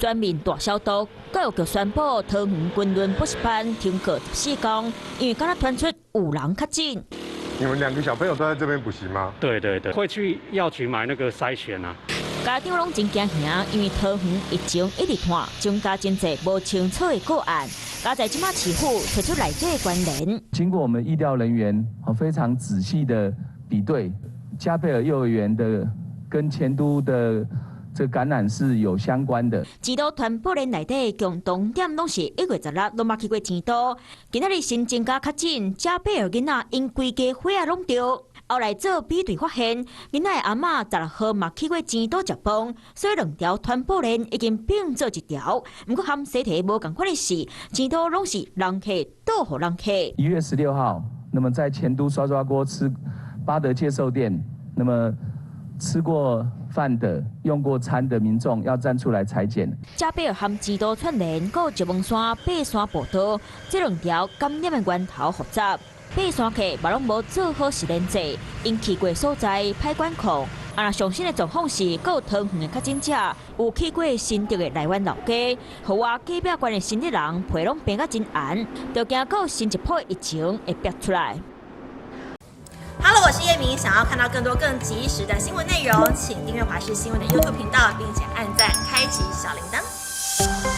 全面大消毒。教育局宣布，桃園昆崙補習班停課14工，因為敢若傳出有人確診。你們兩個小朋友都在這邊補習嗎？對對對，會去藥局買那個篩選啊。家長攏真驚嚇，因為桃園疫情一直傳，增加真濟無清楚的個案。加在這馬市府提出內底的關聯。經過我們疫調人員非常仔細的比對，加貝爾幼兒園的跟前都的這感染是有相關的。前都傳播鏈內底共同點攏是1月16攏捌去過前都，今仔日新增加確診，加貝爾囡仔𪜶規家伙仔攏著。後來做比對發現，囡仔的阿嬤16號嘛去過前都食飯，所以兩條傳播鏈已經變做一條。毋過和西提無仝款的是，前都攏是人客倒予人客。1月16號，那麼在前都涮涮鍋吃八德介壽店，那麼吃過飯的、用過餐的民眾要站出來採檢。嘉貝爾和前都串聯，閣石門山爬山步道，這兩條感染的源頭複雜。爬山客嘛攏無做好實聯制，𪜶去過所在歹管控。啊，若上新的狀況是，閣有桃園的確診者有去過新竹的內灣老家，予我隔壁縣的新竹人皮攏變甲真紅，就驚閣有新一波疫情會爆出來。 Hello，我是葉明，想要看到更多更及時的新聞內容，請訂閱華視新聞的 YouTube 頻道，並且按讚開啟小鈴鐺。